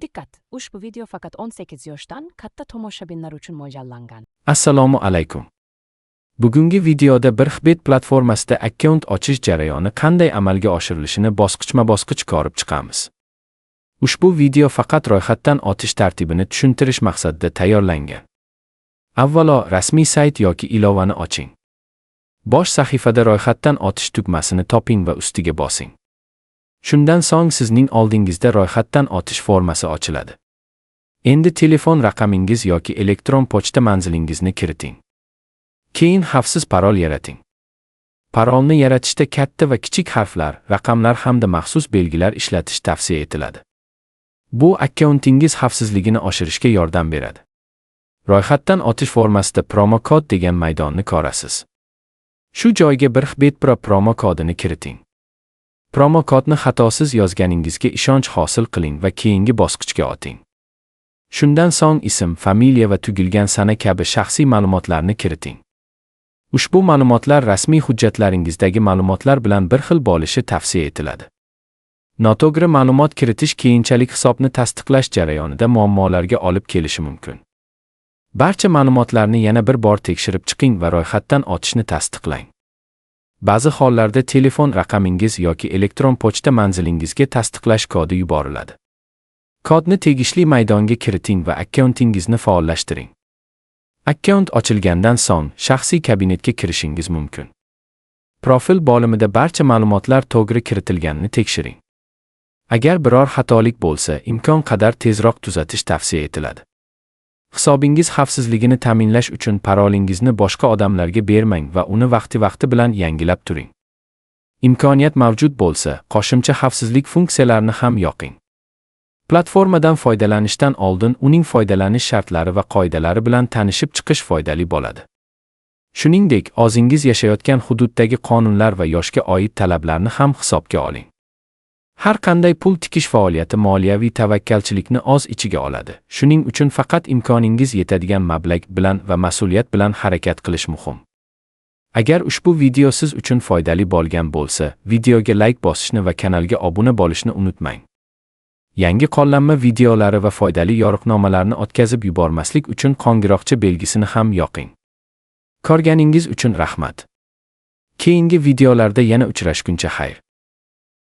Dikkat! Ushbu video faqat 18 yoshdan katta tomoshabinlar uchun mo'ljallangan. Assalomu alaykum. Bugungi videoda 1xBet platformasida akkaunt ochish jarayoni qanday amalga oshirilishini bosqichma-bosqich ko'rib chiqamiz. Ushbu video faqat ro'yxatdan o'tish tartibini tushuntirish maqsadida tayyorlangan. Avvalo rasmiy sayt yoki ilovani oching. Bosh sahifada ro'yxatdan o'tish tugmasini toping va ustiga bosing. Shundan so'ng sizning oldingizda ro'yxatdan o'tish formasi ochiladi. Endi telefon raqamingiz yoki elektron pochta manzilingizni kiriting. Keyin xavfsiz parol yarating. Parolni yaratishda katta va kichik harflar, raqamlar hamda maxsus belgilar ishlatish tavsiya etiladi. Bu akkauntingiz xavfsizligini oshirishga yordam beradi. Ro'yxatdan o'tish formasida promo kod degan maydonni ko'rasiz. Shu joyga 1xBet Pro promo kodini kiriting. Promo kodni xatosiz yozganingizga ishonch hosil qiling va keyingi bosqichga o'ting. Shundan so'ng ism, familiya va tug'ilgan sana kabi shaxsiy ma'lumotlarni kiriting. Ushbu ma'lumotlar rasmiy hujjatlaringizdagi ma'lumotlar bilan bir xil bo'lishi tavsiya etiladi. Noto'g'ri ma'lumot kiritish keyinchalik hisobni tasdiqlash jarayonida muammolarga olib kelishi mumkin. Barcha ma'lumotlarni yana bir bor tekshirib chiqing va ro'yxatdan o'tishni tasdiqlang. Ba'zi hollarda telefon raqamingiz yoki elektron pochta manzilingizga tasdiqlash kodi yuboriladi. Kodni tegishli maydonga kiriting va akkauntingizni faollashtiring. Akkaunt ochilgandan so'ng shaxsiy kabinetga kirishingiz mumkin. Profil bo'limida barcha ma'lumotlar to'g'ri kiritilganini tekshiring. Agar biror xatolik bo'lsa, imkon qadar tezroq tuzatish tavsiya etiladi. Hisobingiz xavfsizligini ta'minlash uchun parolingizni boshqa odamlarga bermang va uni vaqti-vaqti bilan yangilab turing. Imkoniyat mavjud bo'lsa, qo'shimcha xavfsizlik funksiyalarini ham yoqing. Platformadan foydalanishdan oldin uning foydalanish shartlari va qoidalari bilan tanishib chiqish foydali bo'ladi. Shuningdek, o'zingiz yashayotgan hududdagi qonunlar va yoshga oid talablarni ham hisobga oling. Har qanday pul tikish faoliyati moliyaviy tavakkalchilikni o'z ichiga oladi. Shuning uchun faqat imkoningiz yetadigan mablag' bilan va mas'uliyat bilan harakat qilish muhim. Agar ushbu video siz uchun foydali bo'lgan bo'lsa, videoga like bosishni va kanalga obuna bo'lishni unutmang. Yangi qo'llanma videolari va foydali yo'riqnomalarni o'tkazib yubormaslik uchun qo'ng'iroqcha belgisini ham yoqing. Ko'rganingiz uchun rahmat. Keyingi videolarda yana uchrashguncha xayr.